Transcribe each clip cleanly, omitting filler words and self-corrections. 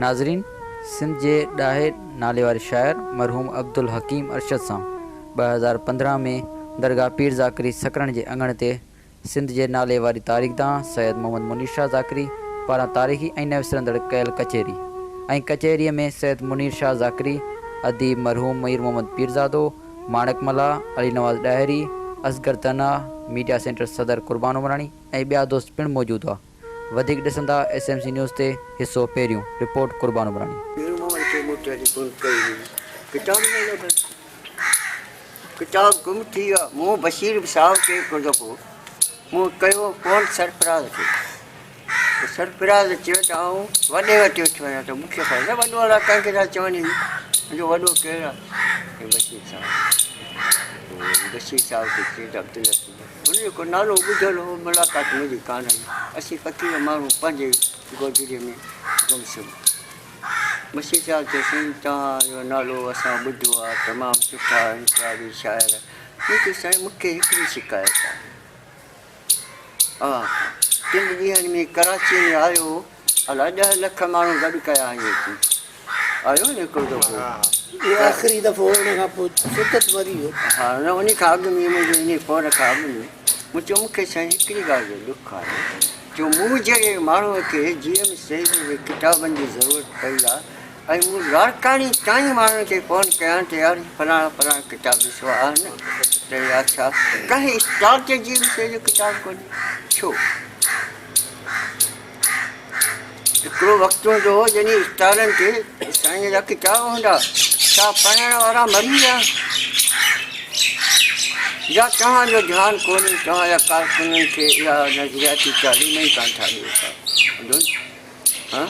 ناظرين سنڌ جي ڏاهي ناليواري شاعر مرحوم عبدالحڪيم ارشد سان 2015 ۾ درگاهه پير ذاڪري سڪرنڊ جي اڱڻ تي سنڌ جي نالي واري تاريخدان سيد محمد منير شاهه ذاڪري پاران تاريخي ۽ نه وسرندڙ ڪيل ڪچهري ۽ ڪچهريء ۾ سيد منير شاهه ذاڪري، اديب مرحوم مير محمد پيرزادو، ماڻڪ ملاح، علي نواز ڏاهري، اصغر تنها، ميڊيا سينٽر صدر قربان عمراڻي ۽ ٻيا دوست پڻ موجود هئا. وڌيڪ ڏسندا ايس ايم سي نيوز تي حصو پهريون، رپورٽ قربان عمراڻي. مير محمد کي مون ٽيليفون ڪئي هئي، ڪتاب نه لڀيس. ڪتاب گم ٿي ويو. مون بشير صاحب کي هڪ دفعو مون ڪيو فون سرفراز کي ته سرفراز چيو ته آئون وڏي وٽ ويٺو آهيان ته مون کي خبر نه وڏو الاء ڪنهن کي ٿا چون هي منهنجو وڏو ڪير آهي بشير صاحب بشير صاحب کي چيو ته عبداللطيف هن جو ڪو نالو ٻڌل هو ملاقات منهنجي ڪانه هئي اسين فقير ماڻهو پنهنجي گودڙي ۾ گم سم بشير صاحب چيو سائين توهان جو نالو اسان ٻڌو آهي تمام سٺا انقلابي شاعر. مون چيو سائين مون کي هڪڙي شڪايت آهي اوهان کان. ٽن ڏينهن ۾ ڪراچيء ۾ آيو هو الاء ڏهه لک ماڻهو گڏ ڪيا هئائين اچي. آيو نه هڪڙو دفعو. اهو آخري دفعو هو ان کان پوء ستت مري ويو. ها نه انهي کان اڳ ۾ منهنجو انهي فون کان اڳ ۾ مون چيو مون کي سائين هڪڙي ڳالهه جو ڏک آهي جو مون جهڙي ماڻهوء کي جي ايم سيد جي ڪتابن جي ضرورت پئي آهي ۽ مون لاڙڪاڻي تائين ماڻهن کي فون ڪيان ته يار هي فلاڻا فلاڻا ڪتاب ڏسو آهن ته يا ڇا ڪنهن اسٽال تي جي ايم سيد جو ڪتاب ڪونهي ڇو؟ هڪڙو وقت هوندو هو جڏهن اسٽالن تي سائين جا ڪتاب هوندا ڇا پڙهڻ وارا مري ويا يا توهان جو ڌيان ڪونهي توهان جا ڪارڪنن کي اها نظرياتي تعليم ئي ڪانه ٿا ڏيو ڇا ها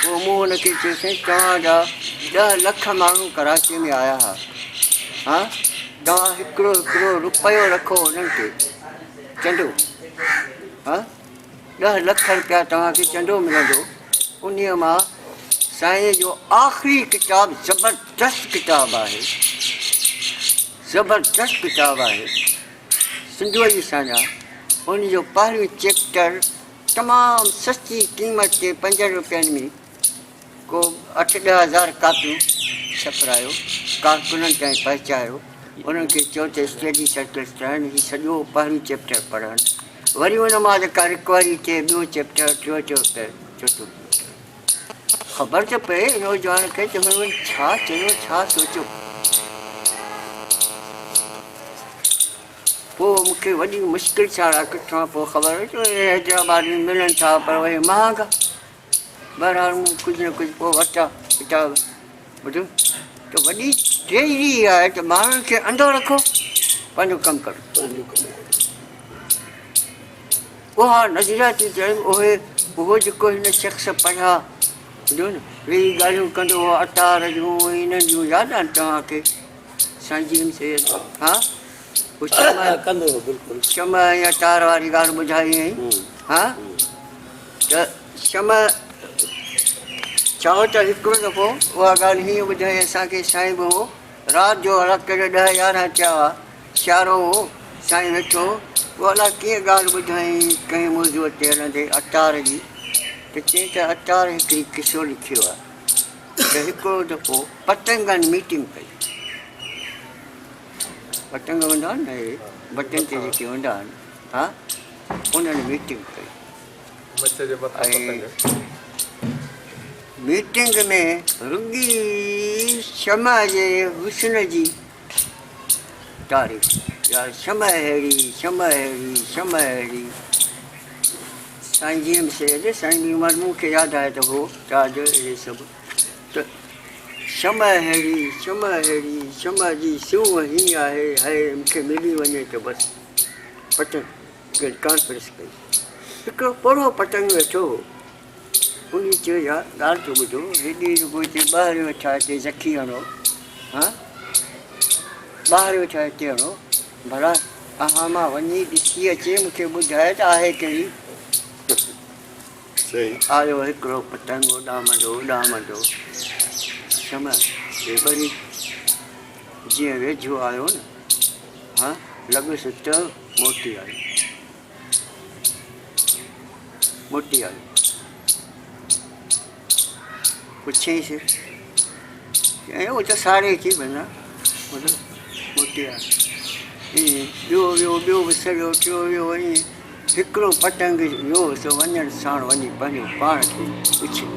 پوء مون هن کي چيو سائين توهان جا ڏهه لک ماڻهو ڪراچي ۾ آيا ها ها توهان هڪڙو هڪڙو روپيو رکو هنن تي چندو ها ڏهه لک رپيا توهان کي چندو ملندو، انهيء مان سائينء جو آخري ڪتاب زبردست ڪتاب آهي، زبردست ڪتاب آهي سنڌوء جي ساڃاهه، ان جو پهريون چيپٽر تمام سستي قيمت تي پنجن رپين ۾ ڪو اٺ ڏهه هزار ڪاپيون ڇپرايو، ڪارڪنن تائين پهچايو، انهن کي چئو ته اسٽڊي سرڪلز ٺاهن، هي سڄو پهريون چيپٽر پڙهن، وري ان مان جيڪا رڪوري ٿئي ٻيو چيپٽر، ٽيون چيپٽر، چوٿون چيپٽر. خبر ته پئي نوجوان کي ته هنن ڇا چيو، ڇا سوچيو. پوء مون کي وڏي مشڪل سان ڪٿان پوء خبر پئي ته حيدرآباد ۾ ملن ٿا پر اهي مهانگا. بهرحال مون ڪجهه نه ڪجهه پوء ورتا ڪتاب. ٻڌو ته وڏي ٽريجڊي اها آهي ته ماڻهن کي انڌو رکو پنهنجو ڪم ڪرو. اها نظرياتي تعليم اهي اهو جيڪو هن شخص پڙهيا ٻڌو نه ويهي ڳالهيون ڪندو هو عطار جون ۽ انهن جون ياد آهن توهان کي سائين جي ايم سيد ها هو شمع ڪندو هو بلڪل شمع ۽ عطار واري ڳالهه ٻڌائي هئي ها ته شمع ڇا ته هڪڙو دفعو اها ڳالهه هيئن ٻڌائين اسان کي سائين به هو رات جو الاء ڪهڙي ڏهه يارهن ٿيا هئا سيارو هو سائين ويٺو هو پوء الاء ڪيئن ڳالهه ٻڌائين ڪنهن موضوع تي هلندي عطار جي ته چيائين ته عطار هڪڙي قصو لکيو آهي ته هڪڙو دفعو پتنگن ميٽنگ ڪئي پتنگ هوندا آهن نه اهي بٽن تي جيڪي هوندا آهن ها انهن ميٽنگ ڪئي ۽ ميٽنگ ۾ رڳي شمع جي حسن جي تعريف يار شمع ههڙي شمع ههڙي شمع ههڙي سائين جي ايم سيد سائين جي عمر مون کي ياد آهي ته هو تاج اهي سڀ ته شمع ههڙي شمع ههڙي شمع جي سونهن هي آهي هي مون کي ملي وڃي ته بس پتنگ ڪانفرنس ڪئي. هڪڙو پوڙهو پتنگ ويٺو هو. انهي چيو يار ڳالهه ٿو ٻڌو، هيڏي رڳو هتي ٻاهر ويٺا هتي زخي هڻو، هان؟ ٻاهر ويٺا هتي هڻو، ڀلا اها مان وڃي ڏسي اچي مون کي ٻڌاء ته آهي ڪهڙي؟ آيو هڪڙو پتنگ اڏامندو اڏامندو شمع جي ٻري جيئن ويجهو آيو نه، ها لڳس ته موٽي آيو. موٽي آيو. پڇيائينس، چيائين اهو ته ساڙي ٿي وڃان، مطلب موٽي آيو. ائين ٻيو ويو، ٻيو به سڙيو، ٽيو ويو، ائين هڪڙو پتنگ ويو سو وڃڻ ساڻ وڃي پنهنجو پاڻ کي اڇلي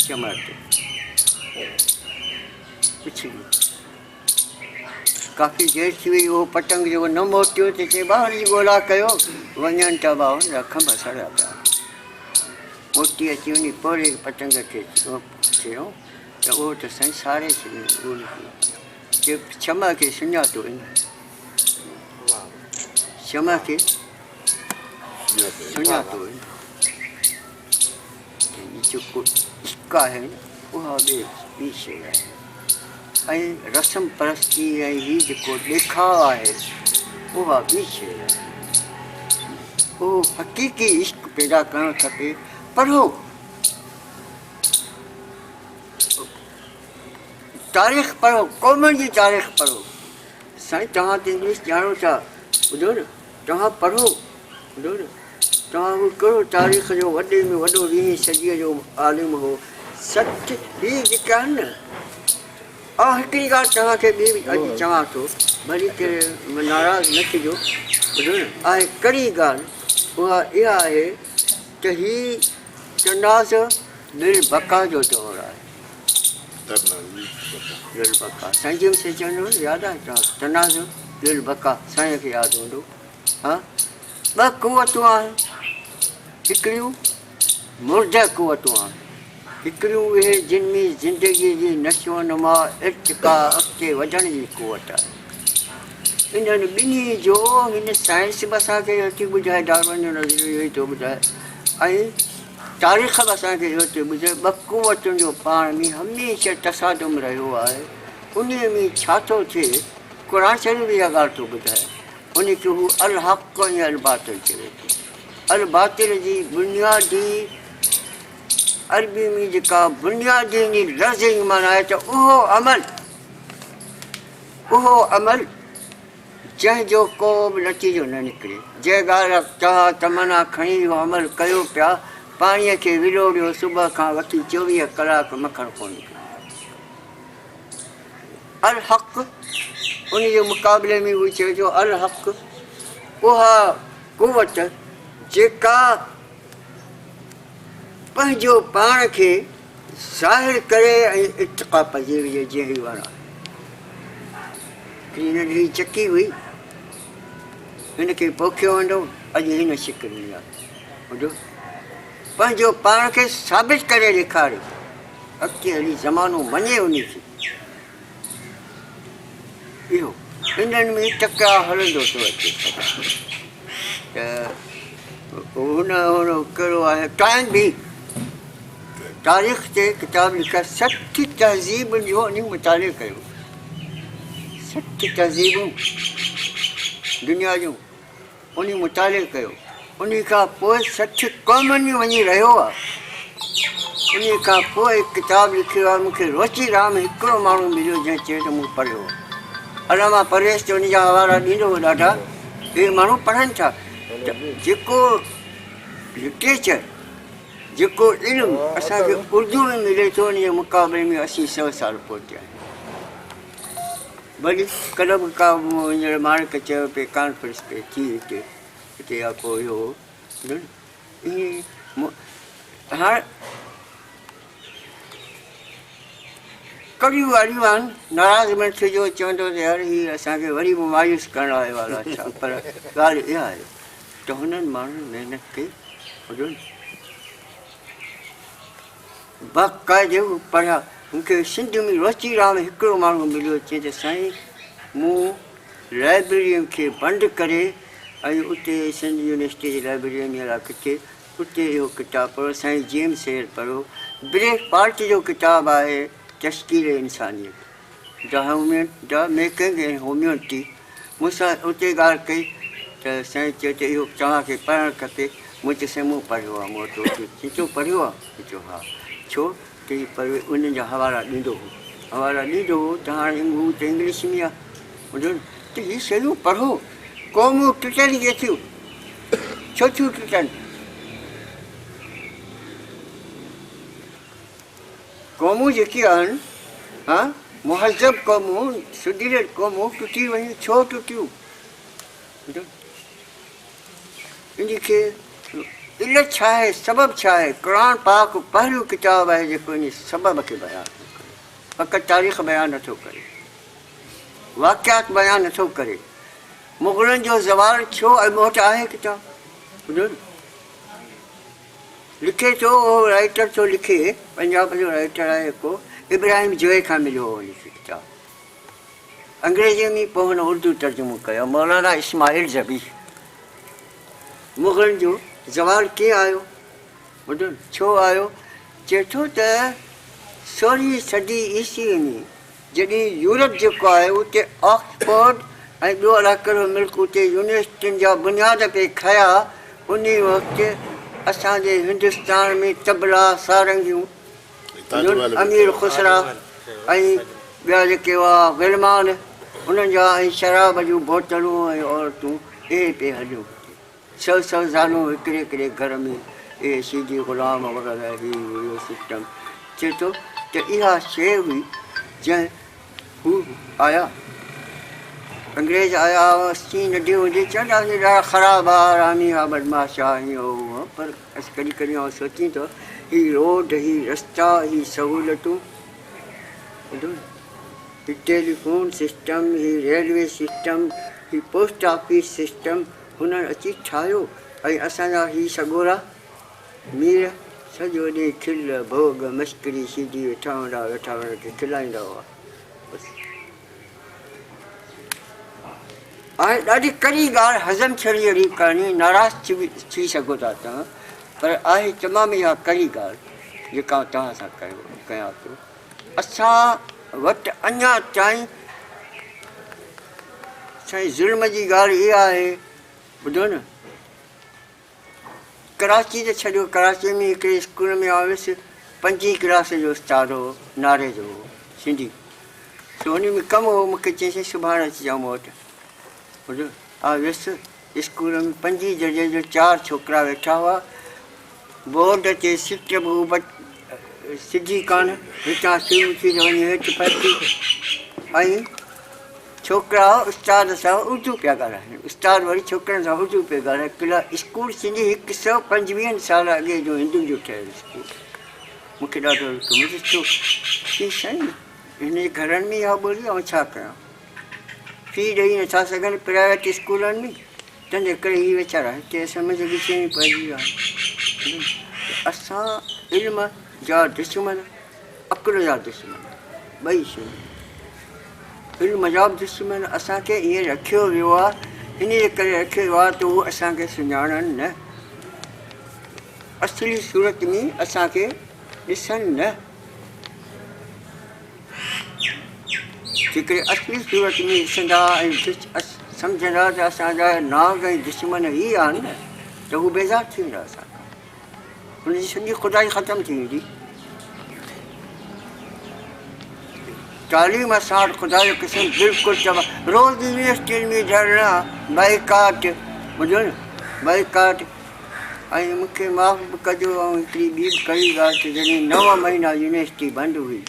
چمڙ تي اڇلي. ڪافي دير ٿي وئي اهو پتنگ جيڪو نه موٽيو ته چئي ڀاء هن جي ڳولا ڪيو وڃن ته ڀاء هن جا کنڀ سڙيا پيا آهن. موٽي اچي وڃي پوڙهي پتنگ کي چيو ته اهو ته سائين ساڙي ڇڏيو اهو نڪري چي شمع کي سڃاتو ان شمع کي سڃاتو ان هي جيڪو عشق آهي نه اها به ٻي شيء آهي ۽ رسم پرستي ۽ هي جيڪو ڏيکاء آهي اها ٻي شيء آهي. اهو حقيقي عشق پيدا ڪرڻ کپي. پڙهو، تاريخ پڙهو، قومن جي تاريخ پڙهو. سائين توهان ته انگلش ڄاڻو ٿا، ٻڌو نه، توهان پڙهو، ٻڌو نه. توهان هو ڪهڙو تاريخ جو وڏي ۾ وڏو ويهين صديء جو عالم هو. سچ هي جيڪي آهن نه، آئون هڪڙي ڳالهه توهان کي ٻي به اڄ چوان ٿو، ڀلي ڪير ناراض نه ٿجو، ٻڌو نه، آهي ڪڙي ڳالهه، اها اها آهي ته هي تنازع للبقا جو دور آهي. للبقا سائين جي ايم سيد چوندو هو نه، ياد آهي توهان کي؟ تنازع للبقا سائين کي ياد هوندو. ها ٻه قوتون آهن، هڪڙيون مرده قوتون آهن، هڪڙيون اهي جن ۾ زندگيء جي نشو و نما، ارتقا، اڳتي وڌڻ جي قوت آهي. انهن ٻنهي جو هن سائنس به اسان کي اهو ٿي ٻڌائي، ڊارون جو نظريو اهو ئي ٿو ٻڌائي ۽ تاريخ به اسان کي اهو ٿي ٻڌائي، ٻه قوتن جو پاڻ ۾ هميشه تصادم رهيو آهي. انهيء ۾ ڇا ٿو ٿئي، قرآن شريف به اها ڳالهه ٿو ٻڌائي. ان کي هو الحق ۽ الباطل چوي ٿو. الباطل جي بنيادي عربي ۾ جيڪا بنيادي ان لفظ جي معنيٰ آهي ته اهو عمل، اهو عمل جنهن جو ڪو به نتيجو نه نڪري. جنهن ڳالهه توهان تمنا کڻي اهو عمل ڪيو پيا، پاڻيء کي ولوڙيو صبح کان وٺي 24 ڪلاڪ مکڻ ڪونه نڪرندو. الحق، ان جي مقابلي ۾ هو چئي ٿو الحق اها قوت جيڪا پنهنجو پاڻ کي ظاهر ڪري ۽ ارتقا پذير هجي جيئن هي وڻ آهي. هڪڙي ننڍڙي چڪي هئي، هن کي پوکيو ويندو، اڄ هن شڪل ۾ آهي. ٻڌو، پنهنجو پاڻ کي ثابت ڪري ڏيکاري، اڳتي هلي زمانو مڃي انهي کي. اهو انهن ۾ ٽڪراء هلندو ٿو اچي ته هن هن ڪهڙو آهي ٽائن بي تاريخ تي ڪتاب لکيا 60 تهذيبن جو انهي مطالعو ڪيو 60 تهذيبون دنيا جون انهي مطالعو ڪيو. انهي کان پوء 60 قومن ۾ وڃي رهيو آ. انهي کان پوء هڪ ڪتاب لکيو آ. مون کي روچي رام هڪڙو ماڻهو مليو جنهن چيو ته مون پڙهيو آ. علامه پرويز ته ان جا حوالا ڏيندو هو ڏاڍا. اهي ماڻهو پڙهن ٿا ته جيڪو لٽريچر، جيڪو علم اسان کي اردو ۾ ملي ٿو ان جي مقابلي ۾ اسين سئو سال پوئتي آهيون. ڀلي ڪڏهن به ڪا هينئر ماڻڪ چيو پئي ڪانفرنس پئي ٿي هتي هتي يا ڪو اهو هو ائين هاڻ ڪڙيون واريون آهن ناراض به نه ٿجو چوندو ته يار هي اسان کي وري به مايوس ڪرڻ آيو آهي ڇا پر ڳالهه اها آهي ته هنن ماڻهن محنت ڪئي ٻڌو باقاعدي هو پڙهيا. مون کي سنڌ ۾ روچي رام هڪڙو ماڻهو مليو، چيائين ته سائين مون لائبريريء کي بند ڪري ۽ اتي سنڌ يونيورسٽيء جي لائبريريء ۾ الاء ڪٿي اتي اهو ڪتاب پڙهيو، سائين جي ايم سيد پڙهيو. بريف پارٽ جو ڪتاب آهي تشڪيل انسانيت، The Human, The Making and Humanity، مون سان اتي ڳالهه ڪئي ته سائين چيو ته اهو توهان کي پڙهڻ کپي. مون چيو سائين مون پڙهيو آهي. مون وٽ اچي چيائين تو پڙهيو آهي؟ مون چيو ها. ڇو ته هي پڙهيو انهن جا حوالا ڏيندو هو. حوالا ڏيندو هو ته هاڻي هو ته انگلش ۾ آهي. ٻڌو نه ته هي شيون پڙهو. قومون ٽٽن ڪيئن ٿيون؟ ڇو ٿيون ٽٽن؟ قومون جيڪي آهن ها مهذب قومون سڌريل قومون ٽٽي ويون ڇو ٽٽيون؟ ان کي علت ڇا آهي سبب ڇا آهي؟ قرآن پاڪ پهريون ڪتاب آهي جيڪو ان سبب کي بيان ٿو ڪري فقط تاريخ بيان نٿو ڪري واقعات بيان نٿو ڪري مغلن جو زوال ڇو ۽ مون وٽ آهي ڪتاب ٻڌو نه لکي ٿو اهو رائيٽر ٿو لکي پنجاب جو رائيٽر آهي هڪ ابراهيم جوئي کان مليو هو ان کي ڪتاب انگريزيء ۾ پوء هن اردو ترجمو ڪيو مولانا اسماعيل ذبيح مغلن جو زوال ڪيئن آيو ٻڌو نه ڇو آيو چئي ٿو ته سورهين صدي عيسوي ۾ جڏهن يورپ جيڪو آهي اتي آڪسفورڊ ۽ ٻيو الاء ڪهڙو ملڪ اتي يونيورسٽين جا بنياد پئي کنيا انهي وقت اسان جي هندستان ۾ طبلا سارنگيون امير خسرا ۽ ٻيا جيڪي هئا غلمان انهن جا ۽ شراب جون بوتلون ۽ عورتون اهي پئي هليون. سؤ سؤ زالون هڪڙي هڪڙي گهر ۾ اهي سيدي غلام وغيره هي اهو سسٽم ٿئي ٿو ته اها شيء هئي جنهن هو آيا انگريز آيا اسين ننڍي هوندي چوندا هئاسين ڏاڍا خراب آ حرامي آ بدمعاش آ هيئن هو هو پر ڪڏهن ڪڏهن آئون سوچين ٿو هي روڊ هي رستا هي سهولتون ٻڌو هي ٽيليفون سسٽم هي ريلوي سسٽم هي پوسٽ آفيس سسٽم هنن اچي ٺاهيو ۽ اسان جا هي سڳورا مير سڄو ڏينهن کل، ڀوڳ، مشڪري سيڌي ويٺا هوندا هئا، ويٺا هنن کي کلائيندا هئا. بس هاڻي ڏاڍي ڪڙي ڳالهه هضم ٿيڻ جهڙي ڪانهي، ناراض ٿي به ٿي سگهو ٿا توهان، پر آهي تمام اها ڪڙي ڳالهه جيڪا آئون توهان سان ڪيو ڪيان پيو. اسان وٽ اڃا تائين سائين ظلم جي ڳالهه اها آهي ٻڌو نه ڪراچي ته ڇڏيو ڪراچي ۾ هڪڙي اسڪول ۾ آئون ويس پنجين ڪلاس جو استاد هو ناري جو هو سنڌي سو ان ۾ ڪم هو مونکي چيائين سائين سڀاڻي اچجان مون وٽ ٻڌو آئون ويس اسڪول ۾ پنجين درجي جو چار ڇوڪرا ويٺا هئا بورڊ تي سٽ به ابت سڌي ڪانه، هتان شروع ٿي ته وڃي هيٺ پهتي ۽ ڇوڪرا استاد سان اردو پيا ڳالهائين. استاد وري ڇوڪرن سان اردو پيو ڳالهائي. ڪلا اسڪول سنڌي هڪ سئو پنجويهن سال اڳي جو هندن جو ٺهيل اسڪول. مون کي ڏاڍو ڏک مون چيس ڇو؟ چيائين سائين هن جي گهرن ۾ اها ٻولي آئون ڇا ڪيان؟ في ڏئي نٿا سگهن پرائيويٽ اسڪولن ۾. تنهنجي ڪري هي ويچارا هتي سمجهه وچ ۾ پئجي ويا آهن. اسان علم جا دشمن، عقل جا دشمن ٻئي شيون علم جا به دشمن اسان کي ائين رکيو ويو آهي ان جي ڪري رکيو ويو آهي ته هو اسان کي سڃاڻن نه اصلي صورت ۾ اسان کي ڏسن نه جيڪڏهن اصلي صورت ۾ ڏسندا ۽ سمجهندا ته اسان جا نانگ ۽ دشمن هي آهن ته هو بيزار ٿي ويندا اسان کان. هن جي سڄي خدائي ختم ٿي ويندي. تعليم اسان وٽ خدا جو قسم بلڪل تباهه. روز يونيورسٽين ۾ ڌرڻا، بائيڪاٽ، ٻڌو نه بائيڪاٽ. ۽ مون کي معاف به ڪجو آئون هڪڙي ٻي به ڪڙي ڳالهه ته جڏهن نو مهينا يونيورسٽي بند هئي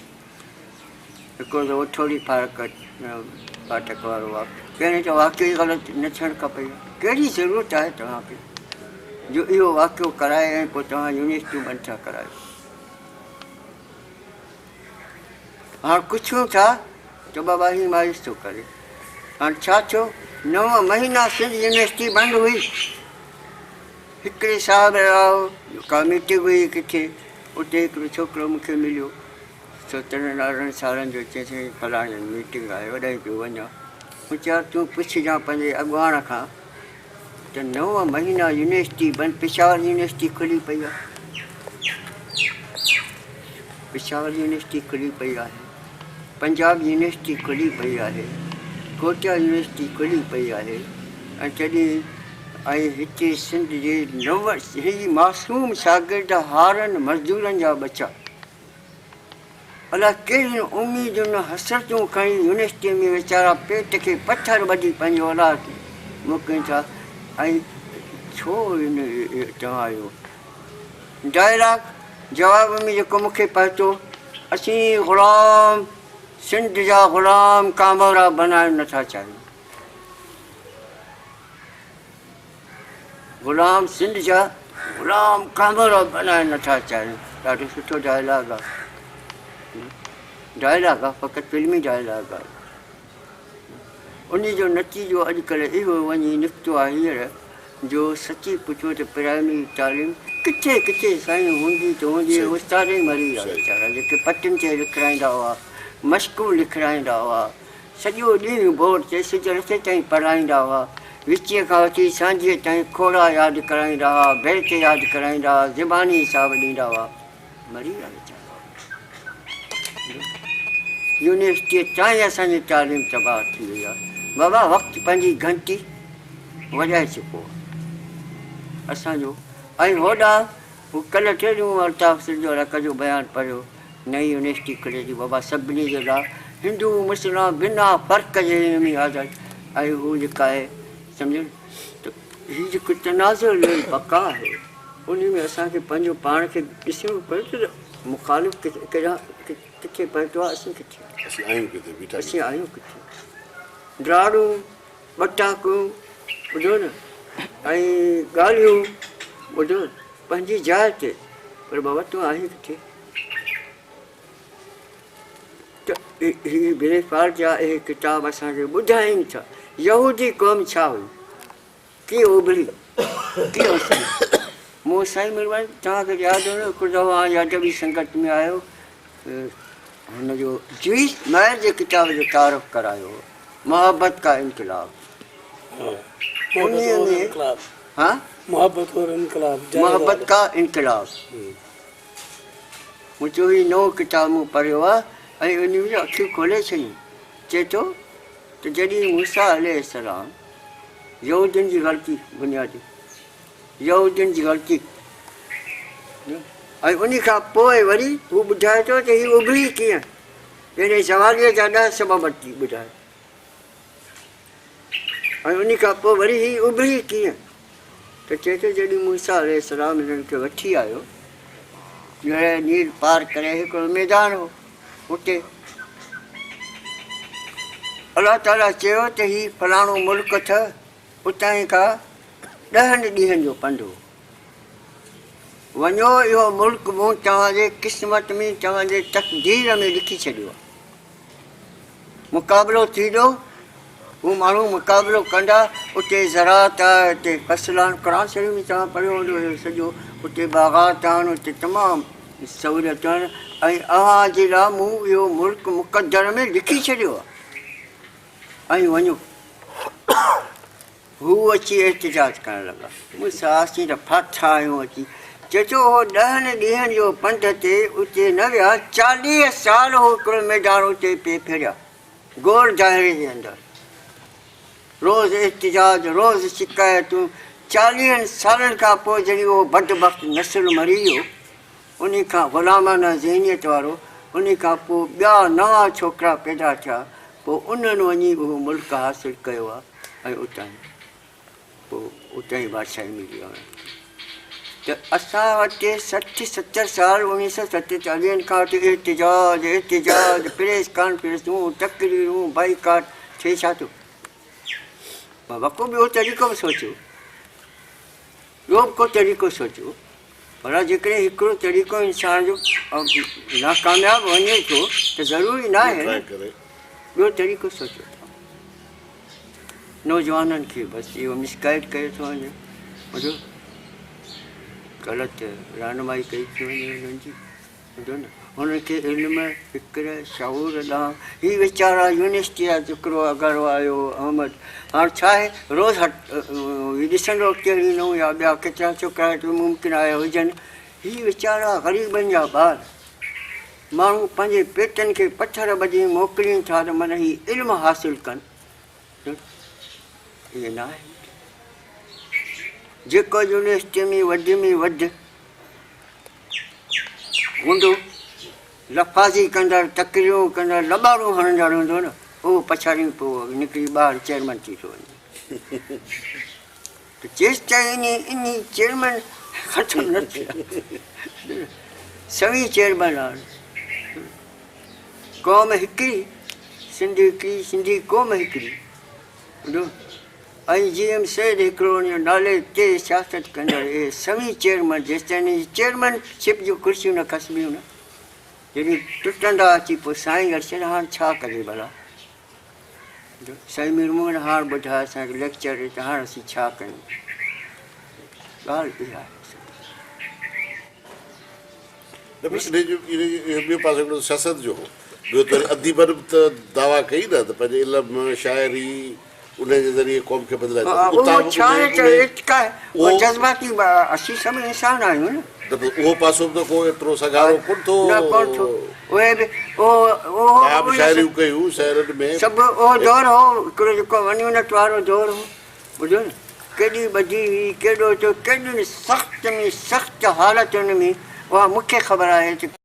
هڪڙو دفعو ٺوڙهي فارڪ ڦاٽڪ وارو واقعو پهرين ته واقعو ئي غلط نه ٿيڻ کپي ڪهڙي ضرورت آهي توهان کي جو اهو واقعو ڪرائي ۽ پوء توهان يونيورسٽيون بند ٿا ڪرايو هاڻ پڇون ٿا ته بابا هي مايوس ٿو ڪري. هاڻ ڇا ٿيو؟ نو مهينا سنڌ يونيورسٽي بند هئي. هڪڙي صاحب راء ڪا ميٽنگ هئي ڪٿي، اتي هڪڙو ڇوڪرو مون کي مليو. سترهن ارڙهن سالن جو چيائين سائين فلاڻي هنڌ ميٽنگ آهي اوڏانهن پيو وڃان. مون چيو يار تون پڇجان پنهنجي اڳواڻ کان ته نو مهينا يونيورسٽي بند پشاور يونيورسٽي کلي پئي آهي. پشاور يونيورسٽي کلي پئي آهي، پنجاب يونيورسٽي کلي پئي آهي، ڪوئٽا يونيورسٽي کلي پئي آهي ۽ تڏهن ۽ هتي سنڌ جي نو هي معصوم شاگرد هارن مزدورن جا ٻچا الاء ڪهڙين اميدن حسرتون کڻي يونيورسٽي ۾ ويچارا پيٽ کي پٿر ٻڌي پنهنجو اولاد موڪلين ٿا ۽ ڇو توهان اهو ڊائلاگ جواب ۾ جيڪو مون کي پهتو. اسين غلام سنڌ جا غلام ڪامورا بنائڻ نٿا چاهيون. غلام سنڌ جا غلام ڪامورا بنائڻ نٿا چاهيون. ڏاڍو سٺو ڊائلاگ آ. ڊائلاگ آ فقط فلمي ڊائلاگ آ. ان جو نتيجو اڄڪلهه اهو وڃي نڪتو آهي هينئر جو سچي پڇو ته پرائمري تعليم ڪٿي ڪٿي سائين هوندي ته هوندي استاد ئي مري ويا ويچارا جيڪي پٽين تي لکرائيندا هئا مشقون لکرائيندا هئا سڄو ڏينهن بورڊ تي سج لٿي تائين پڙهائيندا هئا وچينء کان وٺي سانجهيء تائين کوڙا ياد ڪرائيندا هئا بيت ياد ڪرائيندا هئا زباني حساب ڏيندا هئا مري ويا ويچارا. يونيورسٽيء تائين اسان جي تعليم تباهه ٿي وئي آهي. بابا وقت پنهنجي گهنٽي وڄائي چڪو آهي اسان جو ۽ هوڏانهن هو ڪلهه ٽي ڏينهن الطاف سنڌ رڪ جو بيان پڙهيو نئين يونيورسٽي کلي ٿي بابا سڀني جي لاء هندو مسلمان بنا فرق جي هن ۾ آزاد ۽ هو جيڪا آهي سمجهو ته هي جيڪو تنازع بقا آهي ان ۾ اسان کي پنهنجو پاڻ کي ڏسڻو پوي ته مخالف ڪيڏانهن ڪٿي پهتو آهي اسين ڪٿي اسين آهيون ڪٿي بيٺا اسين آهيون ڪٿي ڊراڙون ٻٽاڪون ٻڌو نه ۽ ڳالهيون ٻڌو پنهنجي جاء تي پر بابا تون آهين ڪٿي ته هي بريفار جا اهي ڪتاب اسان کي ٻڌائين ٿا يهودي قوم ڇا هئي ڪيئن اڀري، ڪيئن اسري. مون سائين مھرباني توھان کي ياد ھوندو ھڪڙو دفعو آئون ادبي سنگت ۾ آيو ھن جو جوئس مائر جي ڪتاب جو تعارف ڪرايو ھو محبت کا انقلاب انھيء ۾ ھا محبت اور انقلاب محبت کا انقلاب مون چيو ھي نئون ڪتاب مون پڙھيو آ ۽ انھيء ۾ اکيون کولي ڇڏيون چئي ٿو ته جڏھن موسيٰ عليه السلام يهودين جي غلطي بنيادي يهودين جي غلطي ۽ ان کان پوء وري هو ٻڌائي ٿو ته هي اڀري ڪيئن يعني زواليء جا ڏهه سبب ٿي ٻڌائي ۽ ان کان پوء وري هي اڀري ڪيئن ته چئي ٿو جڏهن موسيٰ عليه السلام هنن کي وٺي آيو جڏهن نيل پار ڪري هڪڙو ميدان هو اتي الله تعاليٰ چيو ته هي فلاڻو ملڪ اٿ اتان کان ڏهن ڏينهن جو پنڌ هو وڃو اهو ملڪ مون توهان جي قسمت ۾ توهان جي تقدير ۾ لکي ڇڏيو آهي مقابلو ٿيندو، هو ماڻهو مقابلو ڪندا، اتي زراعت آهي، اتي فصل آهن، قرآن شريف ۾ توهان پڙهيو هوندو اهو سڄو، اتي باغات آهن، اتي تمام سهولتون آهن ۽ اوهان جي لاء مون اهو ملڪ مقدر ۾ لکي ڇڏيو آهي ۽ وڃو. هو اچي احتجاج ڪرڻ لڳا. موسيٰ، اسين ته ڦاٿا آهيون اچي. چئي ٿو، هو ڏهن ڏينهن جو پنڌ تي اتي نه ويا، 40 سال هو هڪڙو ميدان اتي پئي ڦريا، گول دائري جي اندر. روز احتجاج، روز شڪايتون. چاليهن سالن کان پوء جڏهن اهو بدبخت نسل مري ويو، انهي کان غلامانه ذهنيت وارو، انهي کان پوء ٻيا نوان ڇوڪرا پيدا ٿيا، پوء انهن وڃي اهو ملڪ حاصل ڪيو آهي ۽ اتان ئي پوء اتان ئي بادشاهي ملي آهي ته اسان وٽ 60 70 سال 1947 کان وٺي احتجاج احتجاج پريس ڪانفرنسون تقريرون بائيڪاٽ ٿئي ڇا ٿو؟ بابا ڪو ٻيو طريقو به سوچيو ٻيو به ڪو طريقو سوچيو ڀلا جيڪڏهن هڪڙو طريقو انسان جو ناڪامياب وڃي ٿو ته ضروري نه آهي نه ٻيو طريقو سوچيو نوجوانن کي بس اهو مس گائيڊ ڪيو ٿو وڃي ٻڌو غلط رهنمائي ڪئي ٿي وڃي انهن جي ٻڌو نه هن کي علم، فڪر، شعور ڏانهن هي ويچارا يونيورسٽي جا ڇوڪرو اگهڙو آيو هو احمد هاڻ ڇا آهي روز هٽ هي ڏسندو ڪهڙي نئون يا ٻيا ڪيترا ڇوڪرا هتي ممڪن آيا هجن هي ويچارا غريبن جا ٻار ماڻهو پنهنجي پيٽن کي پٿر ٻڌي موڪلين ٿا ته من هي علم حاصل ڪن ائين نه آهي جيڪو يونيورسٽي ۾ وڌ ۾ وڌ هوندو، لفاظي ڪندڙ، تقريرون ڪندڙ، لٻاڙون هڻندڙ هوندو نه، اهو پڇاڙي ۾ پوء نڪري ٻاهر چيئرمن ٿي ٿو وڃي. ته جيستائين انهي چيئرمن ختم نه ٿيا، سوين چيئرمن آهن. قوم هڪڙي، سنڌ هڪڙي، سنڌي قوم هڪڙي. ٻڌو ۽ جي ايم سيد هڪڙو ان جو نالي تي سياست ڪندڙ اهي سوين چيئرمن جيستائين هن جي چيئرمن شپ جون ڪرسيون نه کسبيون نه جڏهن ٽٽندا اچي پوء سائين ارشد هاڻ ڇا ڪجي ڀلا سائين مير محمد هاڻ ٻڌاء اسان کي ليڪچر ڏي ته هاڻ اسين ڇا ڪيون ڳالهه اها آهي. نه پر انهي جو اهو ٻيو پاسو هڪڙو سياست جو هو ٻيو ته وري اديبن به ته دعويٰ ڪئي نه ته پنهنجي علم شاعري انهي جي ذريعي قوم کي بدلائي ٿا اهو ڇا آهي ته ارتقا اهو جذباتي اسين سڀ انسان آهيون نه. نه پر اهو پاسو به ته ڪو ايترو سگهارو ڪونه ٿو. نه ڪونه ٿو اهي به اهو اهو توهان به شاعريون ڪيون شهرن ۾. سڀ اهو دور هو هڪڙو جيڪو ون يونٽ وارو دور هو ٻڌو نه ڪيڏي ٻڌي هئي ڪيڏو ٿيو ڪيڏين سخت ۾ سخت حالتن ۾ اها مون کي خبر آهي ته.